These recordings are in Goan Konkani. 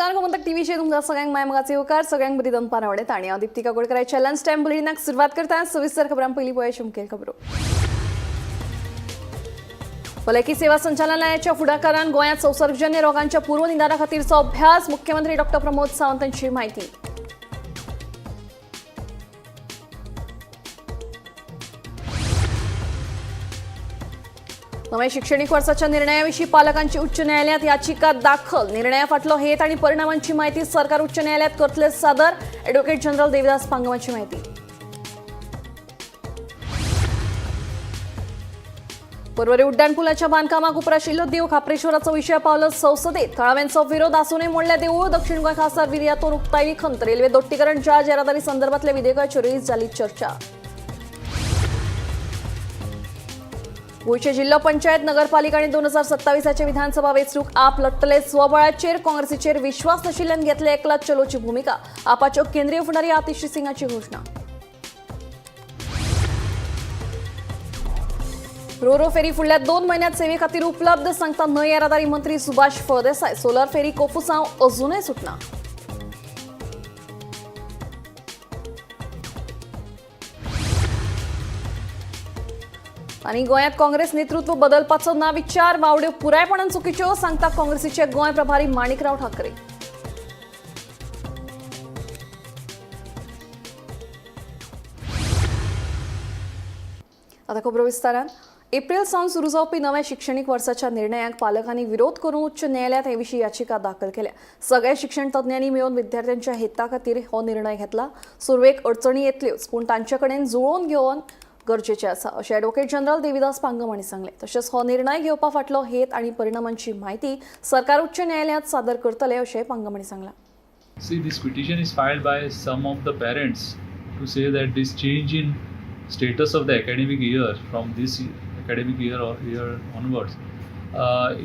नमस्कार, गोमंतक टीव्हीचेर तुमकां सगळ्यांक माय मोगाचो येवकार. सगळ्यांक बरी दनपार आवडटा आनी हांव दीप्ती काकोडकराच्या लंच टायम बुलेटिनाक सुरवात करता. सविस्तर खबरां पयलीं पळय मुखेल खबरो. भलायकी सेवा संचालनालयाच्या फुडाकारान गोंयांत संसर्गजन्य रोगांच्या पूर्वनिदाना खातीरचो अभ्यास. मुख्यमंत्री डॉक्टर प्रमोद सावंत हांची म्हायती. नव्या शिक्षणीक वर्साच्या निर्णयाविशीं पालकांची उच्च न्यायालयात याचिका दाखल. निर्णया फाटलो हेत आणि परिणामांची माहिती सरकार उच्च न्यायालयात करतले सादर. ॲडव्होकेट जनरल देविदास पांगमाची माहिती. पर्वरी उड्डाणपुलाच्या बांधकामाक उपराशिल्लो देव खाप्रेश्वराचो विशय पावलो संसदेत. थळाव्यांचो विरोध आसूनय मोडल्या देवूळ. दक्षिण गोंय खासदार विर्यातोन उक्तायली खंत. रेल्वे दोट्टीकरण जहाज येरादारी संदर्भातल्या विधेयकाचेरूय जाली चर्चा. गोंयचे जिल्हो पंचायत, नगरपालिका आणि 2027च्या विधानसभा वेंचणूक आप लढतले स्वबळाचेर. काँग्रेसीचेर विश्वास नाशिल्ल्यान घेतले एकला चलोची भूमिका. आपाच्यो केंद्रीय फुडारी आतिशी सिंगाची घोषणा. रोरो फेरी फुडल्या 2 म्हयन्यात सेवे खातीर उपलब्ध, सांगता न्हंय येरादारी मंत्री सुभाष फळदेसाय. सोलर फेरी कोफुसांव अजूनय सुटना. आनी गोंयांत काँग्रेस नेतृत्व बदलपाचो ना विचार. वावड्यो पुरायपणान चुकीच्यो, सांगता काँग्रेसीचे गोंय प्रभारी माणिकराव ठाकरे. आता खबरो विस्तारान. एप्रिल सावन सुरू जावपी नव्या शिक्षणीक वर्साच्या निर्णयाक पालकांनी विरोध करून उच्च न्यायालयात हे विशीं याचिका दाखल केल्या. सगळ्या शिक्षण तज्ञांनी मेळून विद्यार्थ्यांच्या हिता खातीर हो निर्णय घेतला. सुरवेक अडचणी येतल्योच, पूण तांचे कडेन जुळोवन घेवन गरजेचें आसा, अशें ॲडव्होकेट जनरल देविदास पांगम हांणी सांगलें. तशेंच हो निर्णय घेवपा फाटलो हेत आनी परिणामांची म्हायती सरकार उच्च न्यायालयात सादर करतले, अशें पांगम हांणी सांगलां. See, this petition is filed by some of the parents to say that this change in status of the academic year from this academic year or year onwards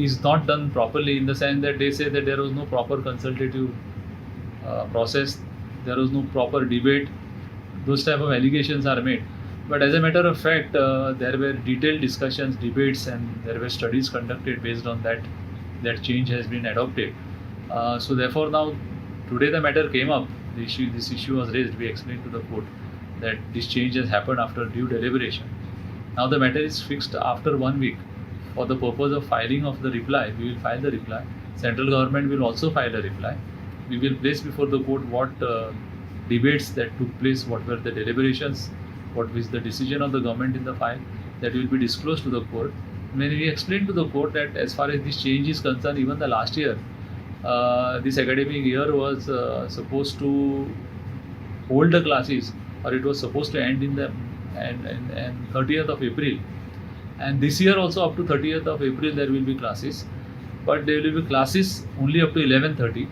is not done properly, in the sense that they say that there was no proper consultative process, there was no proper debate. Those type of allegations are made. But as a matter of fact, there were detailed discussions, debates, and there were studies conducted based on that. That change has been adopted. So therefore, now today the matter came up. This issue was raised. We explained to the court that this change has happened after due deliberation. Now the matter is fixed after 1 week for the purpose of filing of the reply. We will file the reply. Central government will also file a reply. We will place before the court what debates that took place, what were the deliberations, what was the decision of the government in the file, that will be disclosed to the court. When we explained to the court that as far as this change is concerned, even the last year, this academic year was supposed to hold the classes, or it was supposed to end in the and 30th of April. And this year also up to 30th of April there will be classes, but there will be classes only up to 11:30.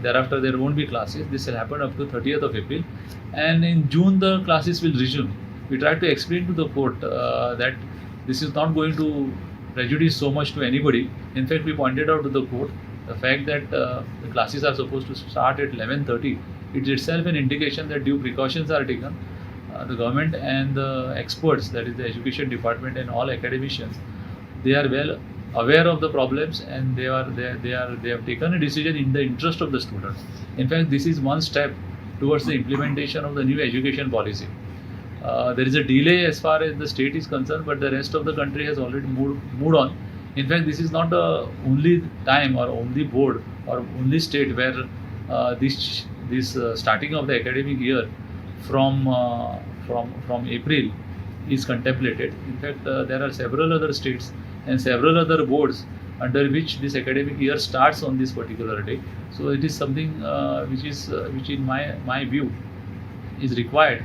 Thereafter there won't be classes. This will happen up to 30th of April, and in June the classes will resume. We tried to explain to the court that this is not going to prejudice so much to anybody. In fact, we pointed out to the court the fact that the classes are supposed to start at 11:30. It is itself an indication that due precautions are taken. The government and the experts, that is the education department and all academicians, they are well aware of the problems, and they have taken a decision in the interest of the students. In fact, this is one step towards the implementation of the new education policy. There is a delay as far as the state is concerned, but the rest of the country has already moved on. In fact, this is not the only time or only board or only state where this starting of the academic year from April is contemplated. In fact, there are several other states and several other boards under which this academic year starts on this particular day. So it is something which in my view is required,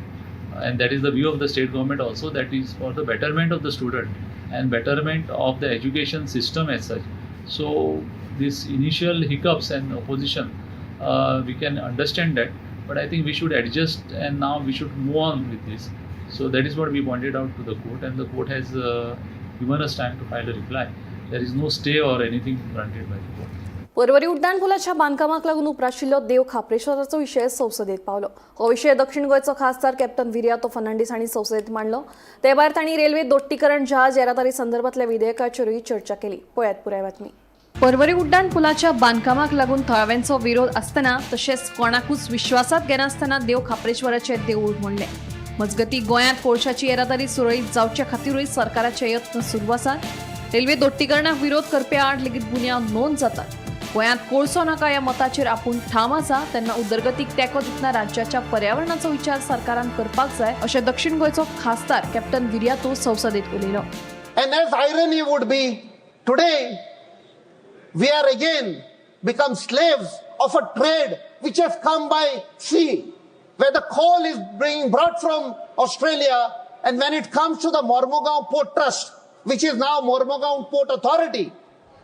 and that is the view of the state government also, that is for the betterment of the student and betterment of the education system as such. So this initial hiccups and opposition, we can understand that, but I think we should adjust and now we should move on with this. So that is what we pointed out to the court, and the court has given us time to file a reply. There is no stay or anything granted by the court. Porvorim उड्डाणपुलाच्या बांधकामाक लागून उपराशिल्लो देव खाप्रेश्वराचो विशय संसदेत पावलो. हो विशय दक्षिण गोंयचो खासदार कॅप्टन विरियातो फर्नांडीस हांणी संसदेत मांडलो. ते भायर तांणी रेल्वे दोट्टीकरण जहाज येरादारी संदर्भातल्या विधेयकाचेरूय चर्चा केली. पळयात पुराय बातमी. पर्वरी उड्डाण पुलाच्या बांदकामाक लागून थळाव्यांचो विरोध आसतना तशेंच कोणाकूच विश्वासात घेनासतना देव खाप्रेश्वराचें देवूळ मोडलें. मजगतीं, गोंयांत कोळशाची येरादारी सुरळीत जावचे खातीरूय सरकाराचे यत्न सुरू आसात. रेल्वे दोट्टीकरणाक विरोध करप्या आड लेगीत गुन्यांव नोंद जातात. गोंयांत कोळसो नाका ह्या मताचेर आपूण ठाम आसा, तेन्ना उदरगतीक तेंको दितना राज्याच्या पर्यावरणाचो विचार सरकारान करपाक जाय, अशें दक्षिण गोंयचो खासदार कॅप्टन विरियातो संसदेत उलयलो. And as irony would be, today we are again become slaves of a trade which has come by sea, where the coal is being brought from Australia. And when it comes to the Mormugao Port Trust, which is now Mormugao Port Authority,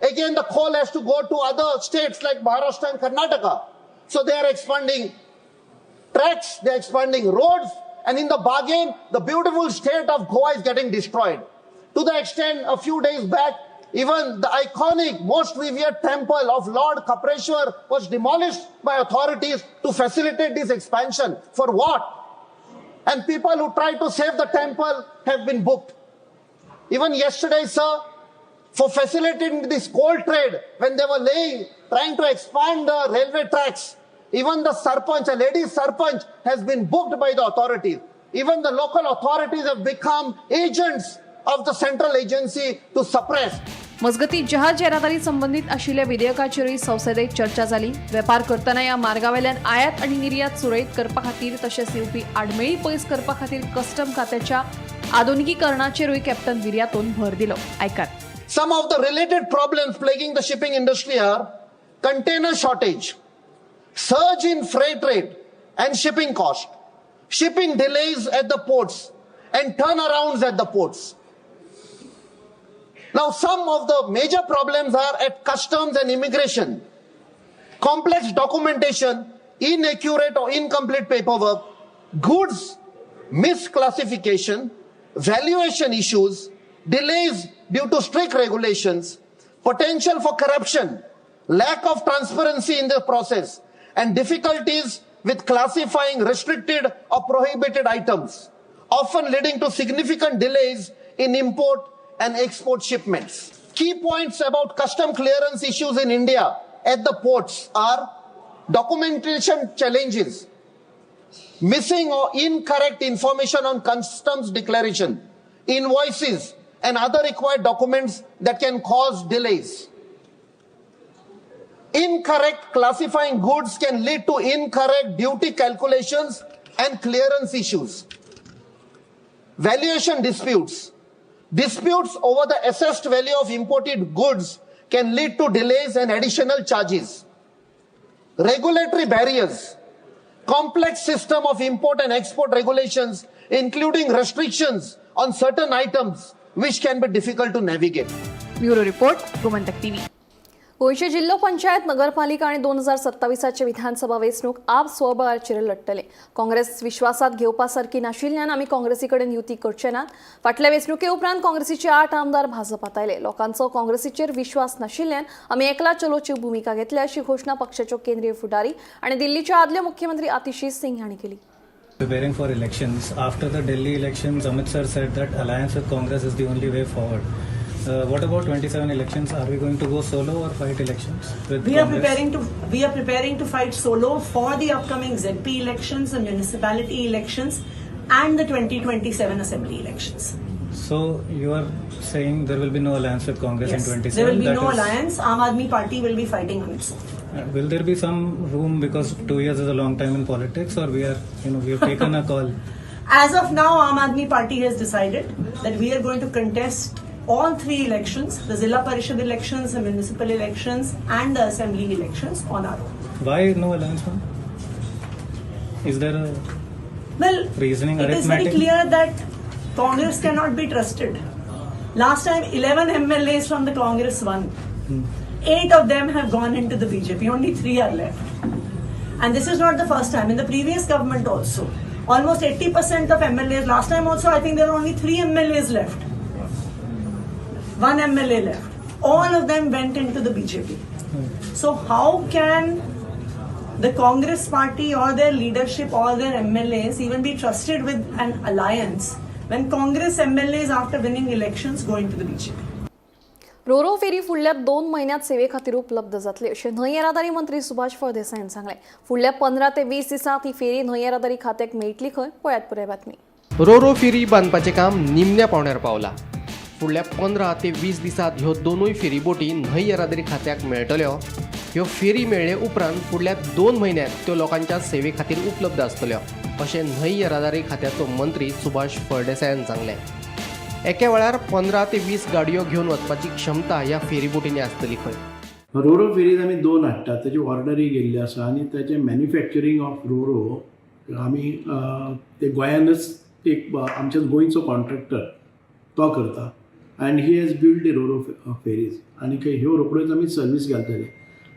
again the coal has to go to other states like Maharashtra and Karnataka. So they are expanding tracks, they are expanding roads, and in the bargain, the beautiful state of Goa is getting destroyed. To the extent a few days back, even the iconic, most revered temple of Lord Kapreshwar was demolished by authorities to facilitate this expansion. For what? And people who tried to save the temple have been booked. Even yesterday, sir, for facilitating this coal trade, when they were trying to expand the railway tracks, even the sarpanch, a lady sarpanch, has been booked by the authorities. Even the local authorities have become agents of the central agency to suppress. मजगतीं, जहाज येरादारी संबंदीत आशिल्ल्या विधेयकाचेरूय संसदेत चर्चा जाली. वेपार करतना ह्या मार्गावेल्यान आयात आनी निर्यात सुरळीत करपा खातीर तशेंच येवपी आडमेळी पयस करपा खातीर कस्टम खात्याच्या आधुनिकीकरणाचेरूय कॅप्टन विरियातोन भर दिलो. आयकात. Some of the related problems plaguing the shipping industry are container shortage, surge in freight rate and shipping cost, shipping delays at the ports, and turnarounds at the ports. Now, some of the major problems are at customs and immigration, complex documentation, inaccurate or incomplete paperwork, goods misclassification, valuation issues, delays due to strict regulations, potential for corruption, lack of transparency in the process, and difficulties with classifying restricted or prohibited items, often leading to significant delays in import and export shipments. Key points about custom clearance issues in India at the ports are documentation challenges, missing or incorrect information on customs declaration, invoices, and other required documents that can cause delays. Incorrect classifying goods can lead to incorrect duty calculations and clearance issues. Valuation disputes. Disputes over the assessed value of imported goods can lead to delays and additional charges. Regulatory barriers. Complex system of import and export regulations, including restrictions on certain items, which can be difficult to navigate. Bureau report, Gomantak TV. गोंयचे जिल्लो पंचायत, नगरपालिका आनी 2027आचे विधानसभा वेंचणूक आप स्वबळाचेर लढटले. काँग्रेस विश्वासात घेवपा सारकी नाशिल्ल्यान आमी काँग्रेसी कडेन युती करचे नात. फाटल्या वेंचणुके उपरांत काँग्रेसीचे आठ आमदार भाजपात आयले. लोकांचो काँग्रेसीचेर विश्वास नाशिल्ल्यान आमी एकला चलोची भुमिका घेतल्या, अशी घोशणा पक्षाच्यो केंद्रीय फुडारी आनी दिल्लीचे आदले मुख्यमंत्री आतिशी सिंग हांणी केली. Preparing for elections. After the Delhi elections, Amit sir said that alliance with Congress is the only way forward. What about 27 elections? Are we going to go solo or fight elections with We are Congress? preparing to fight solo for the upcoming ZP elections, the municipality elections, and the 2027 assembly elections. So you are saying there will be no alliance with Congress Yes, in 27? There will be That no is- alliance. Aam Aadmi Party will be fighting on its own. Will there be some room, because 2 years is a long time in politics, or we are, you know, we have taken a call? As of now, Aam Aadmi Party has decided that we are going to contest all three elections, the Zilla Parishad elections, the municipal elections, and the assembly elections on our own. Why no alliance, ma'am? Is there a Well, reasoning, it is very arithmetic? Clear that Congress cannot be trusted. Last time, 11 MLAs from the Congress won. Eight of them have gone into the BJP. Only three are left. And this is not the first time. In the previous government also, almost 80% of MLAs, last time also, I think there were only three MLAs left. One MLA left. All of them went into the BJP. So how can the Congress party or their leadership or their MLAs even be trusted with an alliance when Congress MLAs after winning elections go into the BJP? रोरो फेरी फुडल्या 2 म्हयन्यांत सेवे खातीर उपलब्ध जातली अशें न्हंय येरादारी मंत्री सुभाष फळदेसाय हांणी सांगलें. फुडल्या 15 ते 20 दिसांत ही फेरी न्हंय येरादारी खात्याक मेळटली खंय, पळयात पुराय बातमी. रोरो फेरी बांदपाचें काम निमण्या पावंड्यार पावला. फुडल्या 15 ते 20 दिसांत ह्यो दोनूय फेरीबोटी न्हंय येरादारी खात्याक मेळटल्यो. ह्यो फेरी मेळ्ळे उपरांत फुडल्या 2 म्हयन्यांत त्यो लोकांच्या सेवे खातीर उपलब्ध आसतल्यो अशें न्हंय येरादारी खात्याचो मंत्री सुभाष फळदेसायान सांगलें. एके वेळार 15 ते 20 गाडयो घेवन वचपाची क्षमता ह्या फेरीबोटींनी आसतली खंय. रोरो फेरीज आमी 2 हाडटात, ताची ऑर्डरूय गेल्ली आसा आनी ताचें मॅन्युफॅक्चरींग ऑफ रोरो आमी ते गोंयानच एक आमच्या गोंयचो कॉन्ट्रॅक्टर तो करता and he has build the roro ferries आनी ह्यो रोखड्योच आमी सर्वीस घालतले.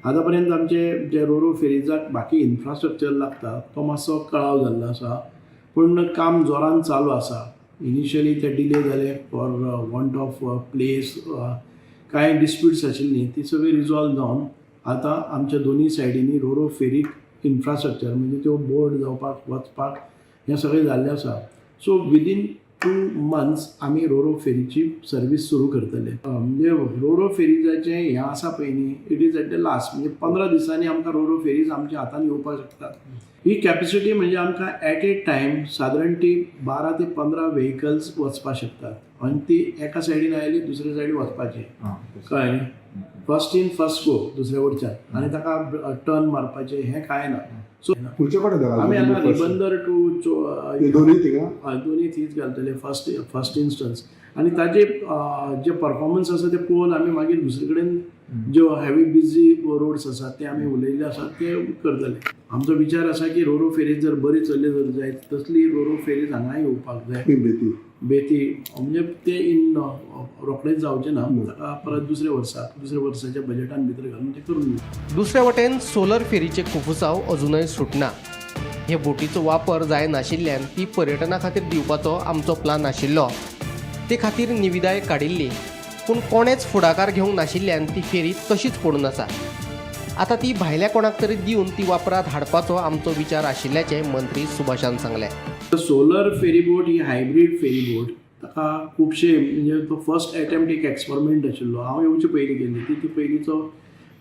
आतां पर्यंत आमचे जे रोरो फेरीजाक बाकी इन्फ्रास्ट्रक्चर लागता तो मातसो कळाव जाल्लो आसा, पूण काम जोरान चालू आसा. इनिशियली ते डिले जाले फॉर वॉन्ट ऑफ प्लेस, कांय डिस्प्युट्स आशिल्लीं ती सगळी रिजॉल्व जावन आतां आमच्या दोनूय सायडींनी रोरो फेरीक इन्फ्रास्ट्रक्चर म्हणजे त्यो बोर्ड जावपाक वचपाक हें सगळें जाल्लें आसा. सो विदीन 2 months आमी रोरो फेरीची सर्वीस सुरू करतले. म्हणजे रोरो फेरीजाचें हें आसा पळय न्ही, it is at the last, म्हणजे 15 दिसांनी आमकां रोरो फेरीज आमच्या हातान येवपाक शकता. ही कॅपेसिटी म्हणजे आमकां एट ए टायम सादारण ती 12 ते 15 व्हेकल्स वचपाक शकतात आनी ती एका सायडीन आयली दुसऱ्या सायडीन वचपाची, कळ्ळें न्ही. फर्स्ट इन फर्स्ट गो दुसऱ्या वटच्यान आनी ताका टर्न मारपाचें हें कांय ना. सो आमी हांगा रिबंदर टू दोनूय थिंगा दोनूय थंयच घालतले फर्स्ट इन्स्टन्स आनी ताजे जे परफॉर्मन्स आसा ते पळोवन आमी मागीर दुसरे कडेन ज्यो हेवी बिजी रोड्स आसात ते आमी उलयल्ले आसात ते करतले. आमचो विचार आसा की रोरो फेरीज जर बरी चल्ली जर जायत तसली रोरो फेरीज हांगाय येवपाक जाय. बेती म्हणजे ते इन रोखडेच जावचे ना, ताका परत दुसऱ्या वर्साच्या बजेटान भितर घालून ते करून दिवचे. दुसऱ्या वटेन सोलर फेरीचे कुफुसाव अजूनय सुटना. हे बोटीचो वापर जायनाशिल्ल्यान ती पर्यटना खातीर दिवपाचो आमचो प्लान आशिल्लो. ते खातीर निविदाय काडिल्ली, पूण कोणेच फुडाकार घेवंक नाशिल्ल्यान ती फेरी तशीच पडून आसा. आतां ती भायल्या कोणाक तरी दिवन ती वापरात हाडपाचो आमचो विचार आशिल्ल्याचें मंत्री सुभाषान सांगलें. सोलर फेरीबोट ही हायब्रीड फेरीबोट, ताका खुबशे म्हणजे तो फर्स्ट एटेम्प्ट एक एक्सपेरिमेंट आशिल्लो. हांव येवचे पयलीं केल्ली ती पयलींचो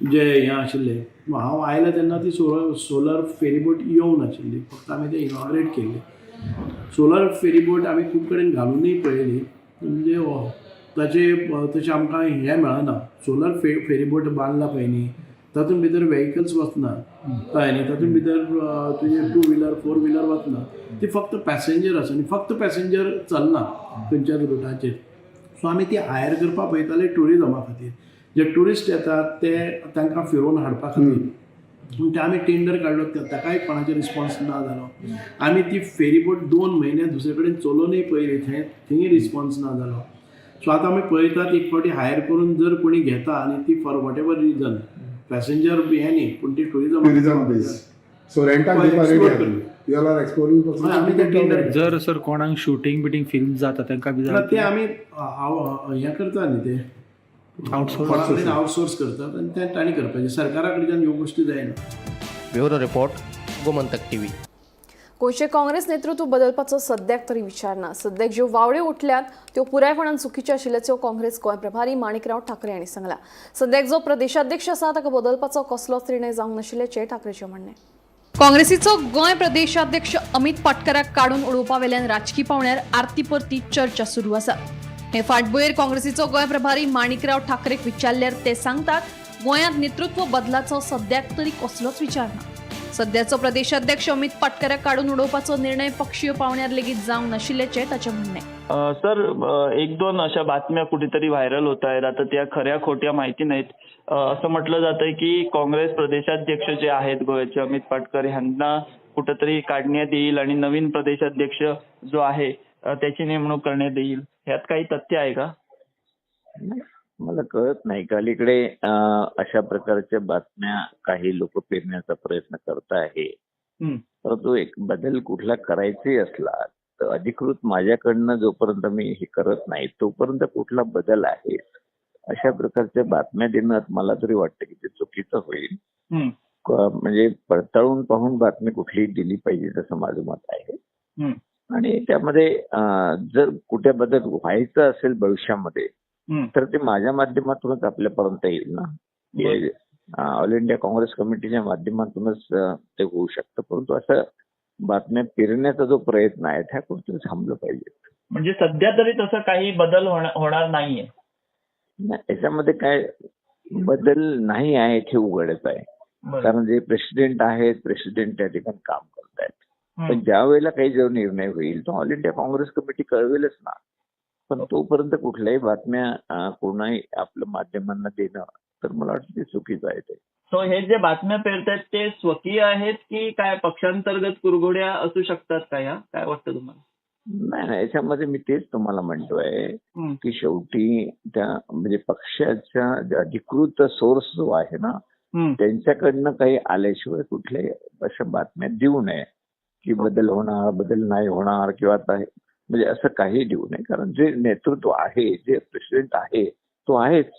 जे हें आशिल्लें, हांव आयलो तेन्ना ती सोलर फेरीबोट येवंक नाशिल्ली, फक्त आमी ते इनॉग्रेट केल्ली. सोलर फेरीबोट आमी खूब कडेन घालुनूय पळयली, म्हणजे ताचे तशें आमकां हें मेळना. सोलर फेरीबोट बांदला पळय न्ही, तातूंत भितर व्हेकल्स वचना, कळ्ळें न्ही, तातूंत भितर तुजें 2 व्हिलर 4 व्हिलर वचना, ती फक्त पॅसेंजर आसा आनी फक्त पॅसेंजर चलना खंयच्याच रुटाचेर. सो आमी ती हायर करपाक पळयताले ट्युरिजमा खातीर, जे ट्युरिस्ट येतात ते तांकां फिरोवन हाडपा खातीर. पूण ते आमी टेंडर काडलो ताकाय कोणाचो रिस्पॉन्स ना जालो. आमी ती फेरीबोट 2 म्हयने दुसरे कडेन चलोवनूय पळयली, थंय रिस्पॉन्स ना जालो. सो आतां आमी पळयतात एक फावटी हायर करून जर कोणी घेता आनी ती for whatever reason passenger हें न्ही, पूण ती ट्युरिजम बेस सो रेंटाक दिवपाक रेडी आहा. You are exploring. आमी ते टेंडर जर सर कोणाक शूटिंग बिटिंग फिल्म जाता तांकां बी ते आमी हें करता न्ही, ते आउटसोर्स आउटसोर्स करतात आनी ते तांणी करपाचें, सरकारा कडच्यान ह्यो गोश्टी जायना. Bureau report, Gomantak TV. गोंयचें काँग्रेस नेतृत्व बदलपाचो सद्याक तरी विचार ना. सद्याक ज्यो वावड्यो उठल्यात त्यो पुरायपणान चुकीच्यो आशिल्ल्याच्यो काँग्रेस गोंय प्रभारी माणिकराव ठाकरे हांणी सांगलां. सद्याक जो प्रदेशाध्यक्ष आसा ताका बदलपाचो कसलोच निर्णय जावंक नाशिल्ल्याचें ठाकरेचें म्हणणें. काँग्रेसीचो गोंय प्रदेशाध्यक्ष अमित पाटकराक काडून उडोवपा वेल्यान राजकी पावंड्यार आरती परती चर्चा सुरू आसा. हे फाटभुंयेर काँग्रेसीचो गोंय प्रभारी माणिकराव ठाकरेक विचारल्यार ते सांगतात, गोंयांत नेतृत्व बदलाचो सद्याक तरी कसलोच विचार ना. सध्याचो प्रदेशाध्यक्ष अमित पाटकराक काडून उडोवपाचो निर्णय पक्षीय पावंड्यार लेगीत जावंक नाशिल्ल्याचें ताचें म्हणणें. सर, 1-2 अशा बातम्या कुठेतरी व्हायरल होत आहेत, आता त्या खऱ्या खोट्या माहिती नाहीत. असं म्हटलं जातंय की काँग्रेस प्रदेशाध्यक्ष जे आहेत गोव्याचे अमित पाटकर ह्यांना कुठेतरी काढण्यात येईल आणि नवीन प्रदेशाध्यक्ष जो आहे त्याची नेमणूक करण्यात येईल, ह्यात काही तथ्य आहे का? मला कळत नाही का अलीकडे अशा प्रकारच्या बातम्या काही लोक पेरण्याचा प्रयत्न करत आहे. परंतु एक बदल कुठला करायचाही असला तर अधिकृत माझ्याकडनं जोपर्यंत मी हे करत नाही तोपर्यंत कुठला बदल आहे अशा प्रकारच्या बातम्या देणं मला तरी वाटतं की ते चुकीचं होईल. म्हणजे पडताळून पाहून बातमी कुठली दिली पाहिजे तसं माझं मत आहे. आणि त्यामध्ये जर कुठे बदल व्हायचा असेल भविष्यामध्ये तर ते माझ्या माध्यमातूनच आपल्यापर्यंत येईल ना. ऑल इंडिया काँग्रेस कमिटीच्या माध्यमातूनच ते होऊ शकतं. परंतु असं बातम्या पेरण्याचा जो प्रयत्न आहे त्या कुठेतरी थांबलं पाहिजे. म्हणजे सध्या तरी तसं काही बदल होणार नाहीये. याच्यामध्ये काय बदल नाही आहे हे उघडच आहे, कारण जे प्रेसिडेंट आहेत प्रेसिडेंट त्या ठिकाणी काम करतायत. पण ज्या वेळेला काही जो निर्णय होईल तो ऑल इंडिया काँग्रेस कमिटी कळवेलच ना. पण तोपर्यंत कुठल्याही बातम्या कोणाही आपल्या माध्यमांना देणं तर मला वाटतं ते चुकीचं आहे. ते सो हे जे बातम्या पेरतायत ते स्वकीय आहेत की काय पक्षांतर्गत कुरघोड्या असू शकतात का? या काय वाटतं तुम्हाला? नाही नाही, याच्यामध्ये मी तेच तुम्हाला म्हणतोय की शेवटी त्या म्हणजे पक्षाच्या अधिकृत सोर्स जो आहे ना त्यांच्याकडनं काही आल्याशिवाय कुठल्याही अशा बातम्या देऊ नये की बदल होणार, बदल नाही होणार किंवा आता म्हणजे असं काही देऊ नये. कारण जे नेतृत्व आहे, जे प्रेसिडेंट आहे तो आहेच,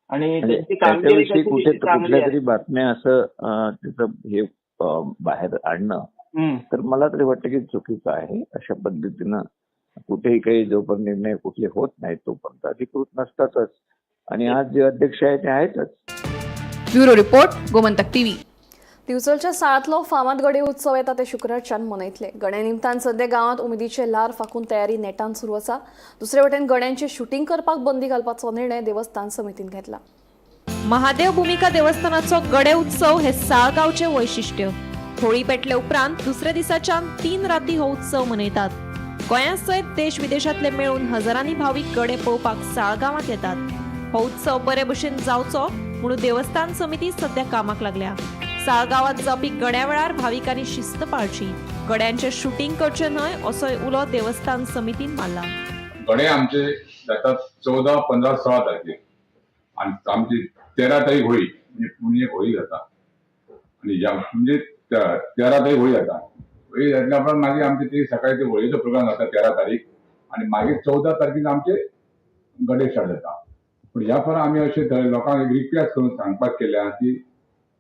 आणि त्याच्याविषयी कुठे कुठल्या तरी बातम्या असं त्याचं हे बाहेर आणणं तर मला तरी वाटतं की चुकीचं आहे. अशा पद्धतीनं कुठेही काही जोपर्यंत निर्णय कुठले होत नाही तोपर्यंत अधिकृत नसतातच, आणि आज जे अध्यक्ष आहेत ते आहेतच. Bureau report, Gomantak TV. दिवचलच्या साळातलो फामाद गडे उत्सव येता ते शुक्रारच्यान मनयतले. गण्या निमतान सध्या गांवांत उमेदीचे ल्हार फाकून तयारी नेटान सुरू आसा. दुसरे वटेन गण्यांचे शुटींग करपाक बंदी घालपाचो निर्णय देवस्थान समितीन घेतला. महादेव भूमिका देवस्थानाचो गडे उत्सव हे साळगांवचे वैशिष्ट्य. होळी पेटले उपरांत दुसऱ्या दिसाच्यान 3 राती हो उत्सव मनयतात. गोंया सयत देश विदेशांतले मेळून हजारांनी भावीक गडे पळोवपाक साळगांवांत येतात. हो उत्सव बरे भशेन जावचो म्हणून देवस्थान समिती सध्या कामाक लागल्या. साळगांवांत जावपी गड्या वेळार भाविकांनी शिस्त पाळची, गड्यांचे शुटींग करचें न्हय असोय उलो देवस्थान समितीन मारला. गडे आमचे जातात 14, 15, 16 तारखेर आनी आमची 13 तारीख होळी, म्हणजे पुण्य होळी जाता आनी म्हणजे 13 तारीख होळी जाता. होळी जातल्या उपरांत मागीर आमचे ती सकाळी ते होळयेचो प्रोग्राम जाता 13 तारीख आनी मागीर 14 तारखेर आमचे गडे स्टार्ट जाता. पूण ह्या फारा आमी अशें लोकांक एक रिक्वेस्ट करून सांगपाक केल्या की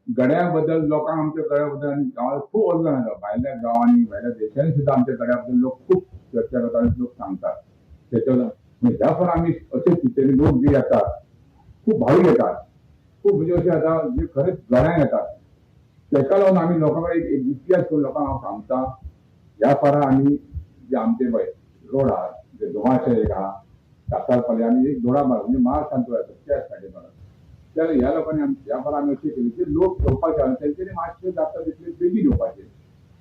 गड्या बद्दल लोकांक आमच्या गड्या बद्दल आनी गांवांत खूब अभिमान आसा. भायल्या गांवांनी भायल्या देशांनी सुद्दां आमच्या गड्या बद्दल लोक खूब चर्चा करतात आनी लोक सांगतात. तेच्या ह्या फारा आमी अशे चिंतले लोक जे येतात खूब भावीक येतात, खूब म्हणजे अशें जाता जे खरेंच गड्यांक येतात. तेका लागून आमी लोकां कडेन एक रिक्वेस्ट करून लोकांक हांव सांगता ह्या फारा आमी जे आमचे पळय रोड आहा, जे दोमाशे एक आहा कासारपाले आनी एक दोडामार्ग म्हणजे महाराष्ट्रांत येता त्या सायडीन त्या ह्या लोकांनी ह्या फारा आमी अशें केली की लोक येवपाचे आनी तेंच्यांनी मातशें जाता तितले बेगीन येवपाचे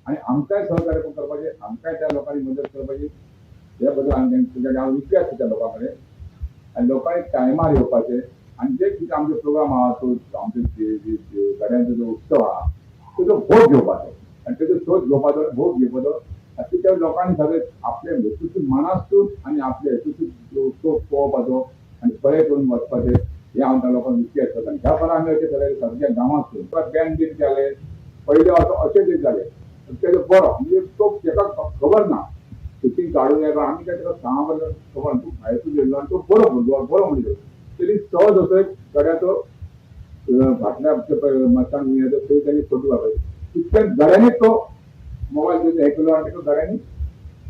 आनी आमकांय सहकार्य करपाचें, आमकांय त्या लोकांनी मदत करपाची. हे बद्दल आमी तेंच्या हांव रिक्वेस्ट करता लोकां कडेन आनी लोकांनी टायमार येवपाचें आनी जे कितें आमचे प्रोग्राम आहा तो आमचे गड्यांचो जो उत्सव आहा तेजो भोग घेवपाचो आनी तेजो शोध घेवपाचो, भोग घेवपाचो आनी त्या लोकांनी सगळे आपले हेतून मनासून आनी आपले हेतून उत्सव पळोवपाचो आनी बरें करून वचपाचें हें हांव त्या लोकांक रिक्वेस्ट करता. ह्या फारा आमी अशें सगळे सगळ्या गांवांतसून बँड बीन जाले पयले असो अशें दीस जाले तेजो बरो म्हणजे तो तेका खबर ना शुटींग काडूं येता आमी काय तेका सांगप खबर ना, तूं भायरसून येयलो आनी तो बरो भुरगो बरो मनीस तरी सहज असो एक गड्याचो फाटल्या मचान येता थंय तेणी फोटो काडले तितक्यान गड्यांनी तो मोबायल घेवन हें केलो आनी तेका गड्यांनी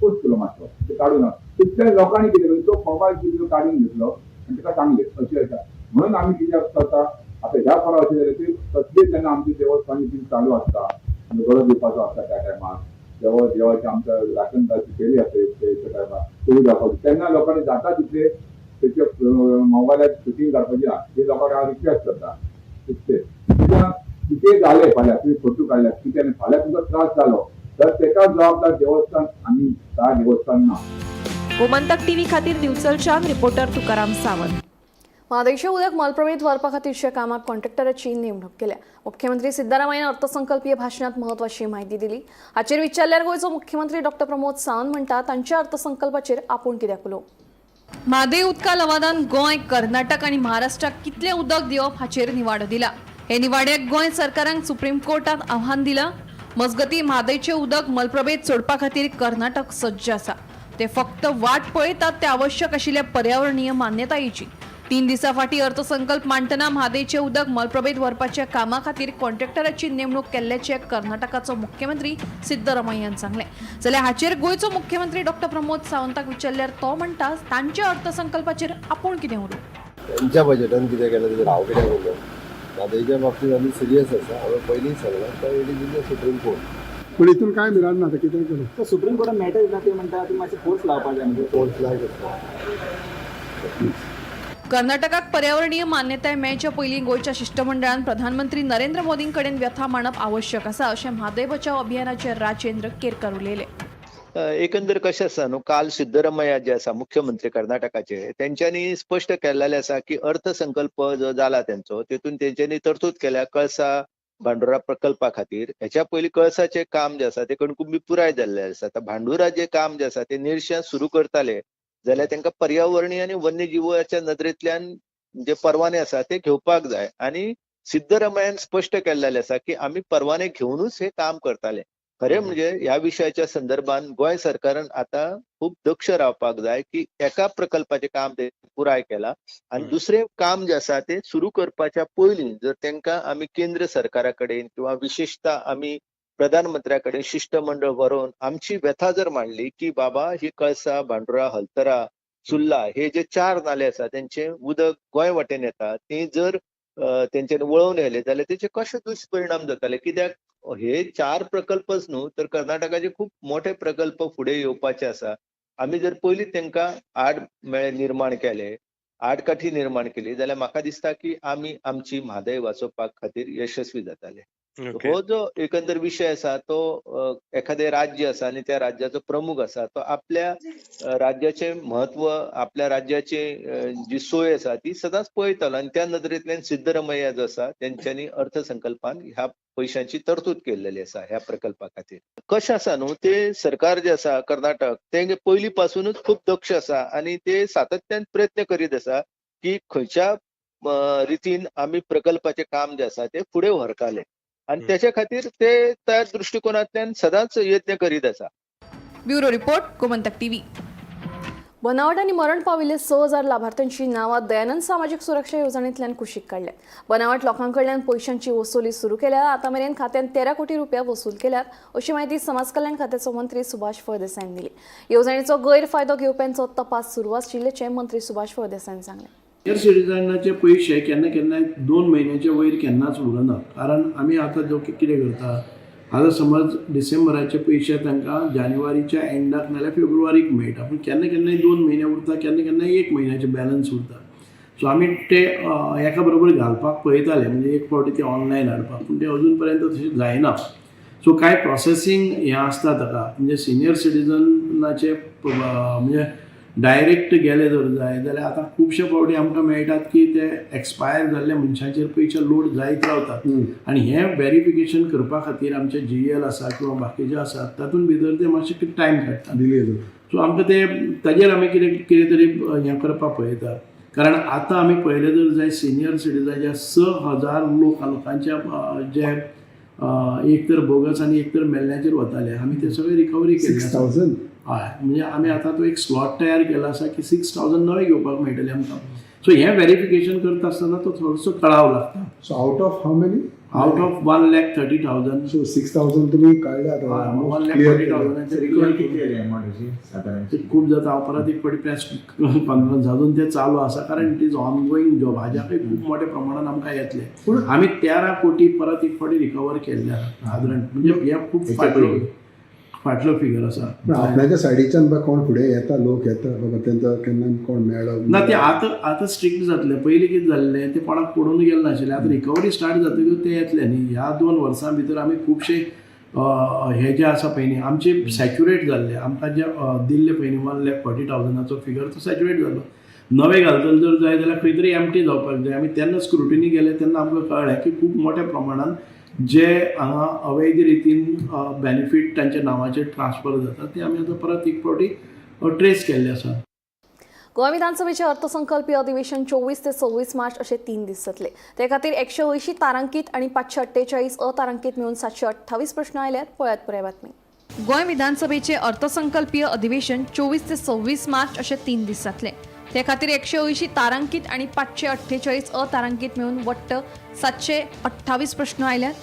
पोस्ट केलो मातसो ते काडूं ना. तितक्यान लोकांनी कितें केलें तो मोबायल कितें काडून घेतलो आनी तेका सांगलें अशें आसा. म्हणून आमी कितें करता आतां ह्या फारा अशें जालें की कसलीच जेन्ना आमची देवस्थान बीन चालू आसता गडो दिवपाचो आसता त्या टायमार देवाची आमच्या राखणदारची फेरी आसता त्या टायमार तो जावपाचो तेन्ना लोकांनी जाता तितले तेचे मोबायलार शुटींग काडपाची ना हे लोकांक हांव रिक्वेस्ट करता. तितलें कित्याक कितें जालें फाल्यां तुवें फोटो काडल्यात कितें फाल्यां तुमकां त्रास जालो तर तेका जबाबदार देवस्थान आनी त्या देवस्थान ना. गोमंतक टीव्ही खातीर दिवचलच्यान रिपोर्टर तुकाराम सावंत. म्हादयचें उदक मलप्रभेंत व्हरपा खातीरच्या कामाक कॉन्ट्रॅक्टराची नेमणूक केल्या. मुख्यमंत्री सिद्धारामय्यान अर्थसंकल्पीय भाशणांत म्हत्वाची म्हायती दिली. हाचेर विचारल्यार गोंयचो मुख्यमंत्री डॉक्टर प्रमोद सावंत म्हणटा तांच्या अर्थसंकल्पाचेर आपूण कित्याक उलोवं. म्हादय उदका लवादान गोंय, कर्नाटक आनी महाराष्ट्राक कितलें उदक दिवप हाचेर निवाडो दिला. हे निवाड्याक गोंय सरकारान सुप्रीम कोर्टात आव्हान दिलां. मजगतीं म्हादयचें उदक मलप्रभेंत सोडपा खातीर कर्नाटक सज्ज आसा. ते फक्त वाट पळयतात ते आवश्यक आशिल्ल्या पर्यावरणीय मान्यतायेची. 3 दिसां फाटीं अर्थसंकल्प मांडटना म्हादयचें उदक मलप्रभेंत व्हरपाच्या कामा खातीर कॉन्ट्रॅक्टराची नेमणूक केल्ल्याचें कर्नाटकाचो मुख्यमंत्री सिद्धरमय्यान सांगलें. जाल्यार हाचेर गोंयचो मुख्यमंत्री डॉक्टर प्रमोद सावंताक विचारल्यार तो म्हणटा, तांच्या अर्थसंकल्पाचेर आपूण कितें उलोवं? त्यांच्या बजेटान कितें केलें तेजेर हांव कित्याक उलोवं? म्हादयच्या बाबतींत आमी सिरियस आसा. हांवें पयलींच सांगलां, it is in the Supreme Court. पूण हितून कांय मिराद ना, आतां कितेंय करूं. सो सुप्रीम कोर्टान मॅटर येता, ते म्हणटा तुमी मातशें फोर्स लावपाक जाय म्हणजे. फोर्स लायक आसता. कर्नाटकाक पर्यावरणीय मान्यताय मेळचे पयलीं गोंयच्या शिश्टमंडळान प्रधानमंत्री नरेंद्र मोदीं कडेन व्यथा मांडप आवश्यक आसा अशें म्हादय बचाव अभियानाचे राजेंद्र केरकर उलयले. एकंदर कशें आसा न्हू, काल सिद्धरमय्या जे आसा मुख्यमंत्री कर्नाटकाचे, तेंच्यांनी स्पश्ट केल्लेलें आसा की अर्थसंकल्प जो जाला तेंचो, तेतून तेंच्यांनी तरतूद केल्या कळसा भांडुरा प्रकल्पा खातीर. हेच्या पयलीं कळसाचें काम जें आसा तें कणकुंबी पुराय जाल्लें आसा. आतां भांडुरा जें काम जें आसा तें निरशें सुरू करताले जाल्यार तांकां पर्यावरणीय आनी वन्यजिवाच्या नदरेंतल्यान जे परवाने आसा ते घेवपाक जाय. आनी सिद्धरमय्यान स्पश्ट केल्लेलें आसा की आमी परवाने घेवनूच हें काम करताले. खरें म्हणजे ह्या विशयाच्या संदर्भात गोंय सरकारान आतां खूब दक्ष रावपाक जाय की एका प्रकल्पाचें काम ते पुराय केलां आनी दुसरें काम जें आसा तें सुरू करपाच्या पयलीं जर तांकां आमी केंद्र सरकारा कडेन किंवा विशेशता आमी प्रधानमंत्र्या कडेन शिश्टमंडळ व्हरून आमची व्यथा जर मांडली की बाबा ही कळसा, भांडुरा, हलतरा, सुर्ला हे जे 4 नाले आसा तेंचे उदक गोंय वाटेन येता, ते जर तेंच्यानी वळोवन येयले जाल्यार तेचे कशे दुश्परिणाम जाताले. कित्याक हे 4 प्रकल्पच न्हू तर कर्नाटकाचे खूब मोठे प्रकल्प फुडें येवपाचे आसा. आमी जर पयलीं तेंकां आडमेळे निर्माण केले, आडकाठी निर्माण केली जाल्यार म्हाका दिसता की आमी आमची म्हादय वाचोवपा खातीर यशस्वी जाताले. हो जो एकंदर विशय आसा तो एखादें राज्य आसा आनी त्या राज्याचो प्रमुख आसा तो आपल्या राज्याचें म्हत्व, आपल्या राज्याची जी सोय आसा ती सदांच पळयतालो आनी त्या नदरेंतल्यान सिद्धरमय्या जो आसा तेंच्यांनी अर्थसंकल्पान ह्या पयशांची तरतूद केल्लेली आसा ह्या प्रकल्पा खातीर. कशें आसा न्हू, ते सरकार जे आसा कर्नाटक ते पयलीं पासूनच खूब दक्ष आसा आनी ते सातत्यान प्रयत्न करीत आसा की खंयच्या रितीन आमी प्रकल्पाचें काम जें आसा तें फुडें व्हरताले आनी त्याच्या खातीर ते त्या दृश्टिकोनांतल्यान सदांच यत्न करीत आसा. Bureau report, Gomantak TV. बनावट आनी मरण पाविल्ले 6000 लाभार्थ्यांची नांवां दयानंद सामाजीक सुरक्षा येवजणेंतल्यान कुशीक काडल्या. बनावट लोकां कडल्यान पयशांची वसुली सुरू केल्या. आतां मेरेन खात्यान 13 कोटी रुपया वसूल केल्यात अशी म्हायती समाज कल्याण खात्याचो मंत्री सुभाष फळदेसायान दिली. येवजणेचो गैरफायदो घेवप्यांचो तपास सुरू आशिल्ल्याचें मंत्री सुभाष फळदेसायान सांगलें. सिनियर सिटीजनाचे पयशे केन्ना केन्नाय 2 म्हयन्याच्या वयर केन्नाच उरना. कारण आमी आतां जो कितें करता, आतां समज डिसेंबराचे पयशे तांकां जानेवारीच्या एंडाक नाल्यार फेब्रुवारीक मेळटा, पूण केन्ना केन्नाय 2 म्हयने उरता, केन्ना केन्नाय 1 म्हयन्याचे बॅलन्स उरता. सो आमी ते एका बरोबर घालपाक पळयताले, म्हणजे एक फावटी ते ऑनलायन हाडपाक, पूण ते अजून पर्यंत तशें जायना. सो कांय प्रोसेसींग हें आसता ताका, म्हणजे सिनियर सिटीजनाचे म्हणजे डायरेक्ट गेले जर जाय जाल्यार आतां खुबशे फावटी आमकां मेळटात की ते एक्सपायर जाल्ल्या मनशांचेर पयशे लोड जायत रावतात आनी हें वेरिफिकेशन करपा खातीर आमचे जीएल आसा किंवा बाकीचे आसात तातूंत भितर ते मातशे टायम काडटात. सो आमकां ते ताजेर आमी कितें कितें तरी हें करपाक पळयतात. कारण आतां आमी पळयलें जर जाय सिनियर सिटीजनाच्या 6000 लोकांच्या जे एक तर बोगस आनी एक तर मेल्ल्याचेर वताले, आमी ते सगळे रिकवरी केले. 6000? हय, म्हणजे आमी आतां तो एक स्लॉट तयार केला आसा की 6000 नवे घेवपाक मेळटले आमकां. सो हें वेरिफिकेशन करता आसतना तो थोडोसो कळाव लागता. So out of how many? Out of 1,30,000. So 6000 तुमी काडले आतां. 1,40,000. रिकवरी कितली जाली अमावंट अशी सादारण? खूब जाता. हांव परत एक फावटी प्रेस कॉन्फरन्स अजून ते चालू आसा, कारण it is ongoing job. हाज्याकय खूब मोठ्या प्रमाणान आमकां येतले. आमी 13 कोटी परत एक फावटी रिकवर केल्ले आसा सादारण, म्हणजे हें खूब फाटलो फिगर आसा. पण आपल्याच्या सायडीच्यान बा कोण फुडें येता, लोक येता बाबा तेंचो केन्ना कोण मेळ्ळो ना, ते आतां आतां स्ट्रिक्ट जातले. पयलीं कितें जाल्लें ते कोणाक पडून गेले नाशिल्लें. आतां रिकवरी स्टार्ट जातकीच ते येतले न्ही. ह्या 2 वर्सां भितर आमी खुबशे हे जे आसा पळय न्ही आमचे सॅच्युरेट जाल्ले. आमकां जे दिल्ले पळय न्ही 1,40,000 फिगर तो सॅच्युरेट जालो. नवे घालतले जर जाय जाल्यार खंय तरी एमटी जावपाक जाय. आमी तेन्ना स्क्रुटिनी गेले तेन्ना आमकां कळ्ळें की खूब मोठ्या प्रमाणान जे हांगा अवैध रितीन बेनिफीट तांच्या नांवाचेर ट्रान्सफर जाता ते आमी आतां परत एक फावटी ट्रेस केल्ले आसा. गोवा विधानसभेचे अर्थसंकल्पीय अधिवेशन 24 ते 26 मार्च असे 3 दीस जातले. ते खातीर 180 तारांकीत आनी 548 अतारांकीत मेळून 728 प्रश्न आयल्यात. पळयात पुराय बातमी. गोंय विधानसभेचे अर्थसंकल्पीय अधिवेशन 24 ते 26 मार्च असे 3 दीस जातले. ते खातीर 180 तारांकीत आनी 548 अतारांकीत मेळून वट्ट 728 प्रश्न आयल्यात.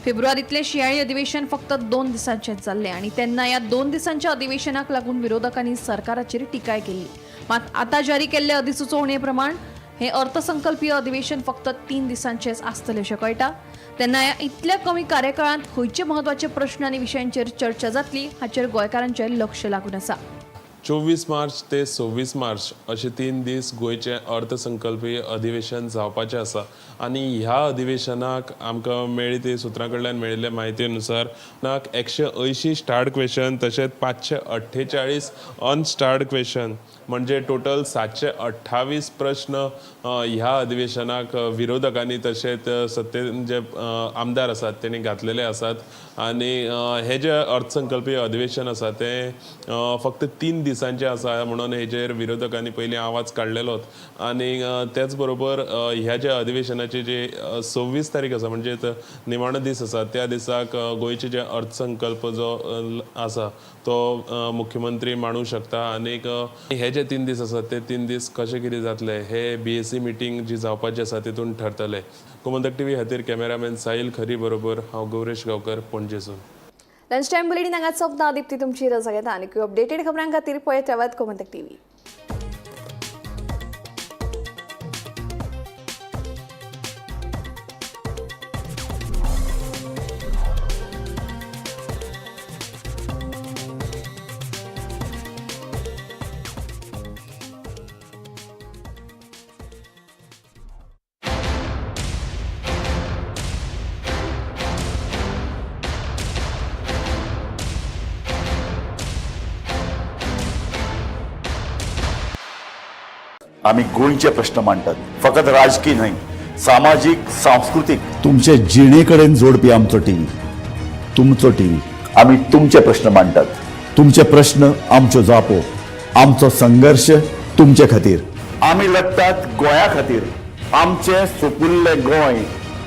फेब्रुवारीतलें शिंयाळी अधिवेशन फक्त 2 दिसांचेंच जाल्लें आनी तेन्ना ह्या 2 दिसांच्या अधिवेशनाक लागून विरोधकांनी सरकाराचेर टिकाय केल्ली. मात आतां जारी केल्ले अधिसुचोवणे प्रमाण हें अर्थसंकल्पीय अधिवेशन फक्त 3 दिसांचेंच आसतलें अशें कळटा. तेन्ना ह्या इतल्या कमी कार्यकाळांत खंयचे म्हत्वाचे प्रश्न आनी विशयांचेर चर्चा जातली हाचेर गोंयकारांचें लक्ष लागून आसा. 24 मार्च ते 26 मार्च अशे 3 दीस गोंयचें अर्थसंकल्पीय अधिवेशन जावपाचें आसा आनी ह्या अधिवेशनाक आमकां मेळ्ळी ते सुत्रां कडल्यान मेळिल्ले म्हायती अनुसार नाक 180 स्टार्ड क्वेशन तशेंच 548 अनस्टार्ड क्वेशन म्हणजे टोटल 728 प्रश्न ह्या अधिवेशनाक विरोधकांनी तशेंच सत्तेन जे आमदार आसात तेणी घातलेले आसात. आनी हे जे अर्थसंकल्पीय अधिवेशन आसा तें फक्त 3 दिसांचें आसा म्हणून हेजेर विरोधकांनी पयलीं आवाज काडलेलोच. आनी त्याच बरोबर ह्या ज्या अधिवेशनाची जी 26 तारीख आसा म्हणजे निमाणो दीस आसा त्या दिसाक गोंयचे जे अर्थसंकल्प जो आसा तो मुख्यमंत्री मांडूंक शकता. आनीक हे जे 3 दीस आसात ते 3 दीस कशे कितें जातले हे BAC meeting जी जावपाची आसा तितून ठरतले. गोमंतक टीव्ही खातीर कॅमेरामॅन साहिल खरी बरोबर हांव गौरेश गांवकर, पणजेसून. लंच टायम बुलेटीन हांगाच सोंपता. दीप्ती तुमची रजा घेता आनी अपडेटेड खबरां खातीर पळयत रावात गोमंतक टीव्ही. आमी गोंयचे प्रश्न मांडटात, फकत राजकीय न्हय, सामाजीक, सांस्कृतीक, तुमचे जिणे कडेन जोडपी आमचो टीव्ही, तुमचो टीव्ही. आमी तुमचे प्रश्न मांडटात, तुमचे प्रश्न आमच्यो जापो, आमचो संघर्श तुमचे खातीर. आमी लढटात गोंया खातीर, आमचें सुपुल्लें गोंय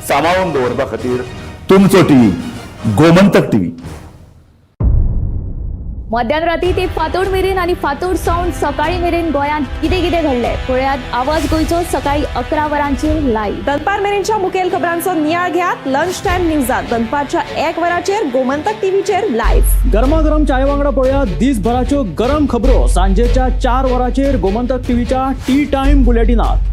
सांबाळून दवरपा खातीर. तुमचो टीव्ही, गोमंतक टीव्ही. मध्यान राती ते फांतोड मेरेन आनी फांतोड सावन सकाळी मेरेन गोंयांत कितें कितें घडलें पळयात आवाज गोंयचो सकाळी 11 वरांचेर लायव्ह. दनपार मेरेनच्या मुखेल खबरांचो नियाळ घेयात लंच टायम न्यूजात दनपारच्या 1 वराचेर गोमंतक टीव्हीचेर लायव्ह. गरमागरम चाय वांगडा पळयात दिसभराच्यो गरम खबरो सांजेच्या 4 वरांचेर गोमंतक टीव्हीच्या टी टायम बुलेटिनात.